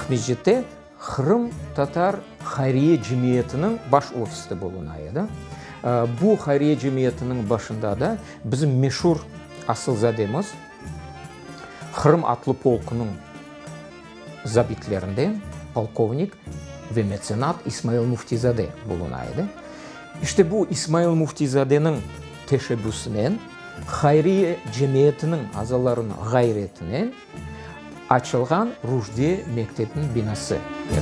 Aqmescitte Qırımtatar hayriye cemiyetiniñ baş ofisi buluna edi. Bu hayriye cemiyetiniñ başında da bizim meşur asılzademiz, Qırım atlı polkunıñ zabitlerinden polkovnik ve metsenat İsmail Müftizade buluna edi. İşte bu İsmail Müftizadeniñ teşebbüsinen, hayriye cemiyetiniñ azalarınıñ ğayretinen açılğan Ruşdiye mektepniñ binası edi.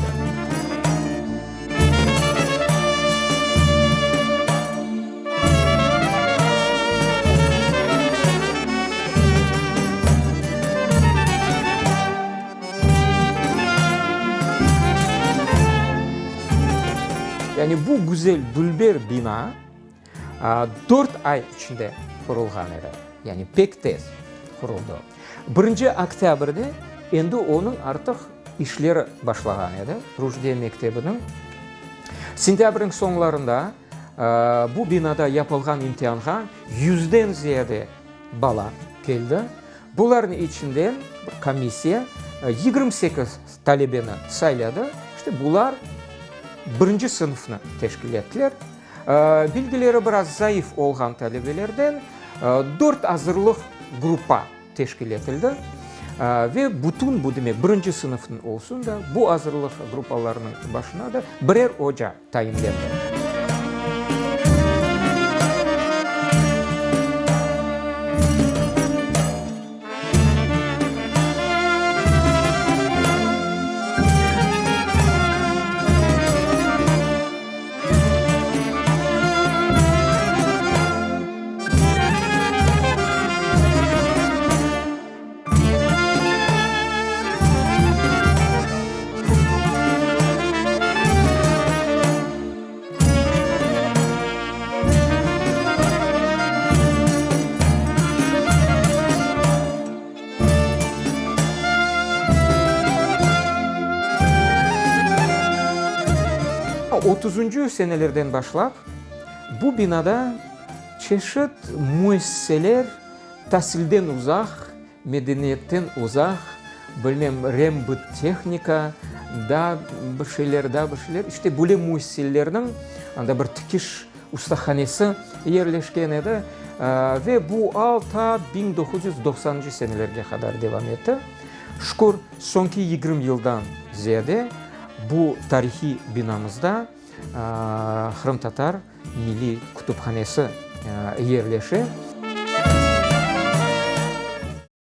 Yani bu güzel, dülber bina dört ay içinde qurulğan edi. Yani pek tez quruldı. Birinci oktâbrde endi onıñ artıq işleri başlağan edi, Ruşdiye mektebiniñ. Sentâbrniñ soñlarında bu binada yapılğan imtianğa yüzden ziyade bala keldi. Bularnıñ içinden bir komissiya 28 talebeni sayladı. İşte bular birinci sınıfnı teşkil ettiler. Bilgileri biraz zayıf olğan talebelerden dört azırlıq gruppa teşkil etildi ve bütün bu, demek, birinci sınıfnıñ olsun da, bu azırlıq gruppalarınıñ başına da birer oca tayinlendi. Otuzıncı senelerden başlap bu binada çeşit müessiseler tasilden uzaq, medeniyetten uzaq, bilmem, rembıttehnika, daa bir şeyler, daa bir şeyler, işte böyle müessiselerniñ, anda bir tikiş ustahanesi yerleşken edi ve bu al ta 1990-ncı senelerge qadar devam etti. Şükür, soñki 20 yıldan ziyade bu tarihiy binamızda Qırımtatar milliy kütüphanesi yerleşe.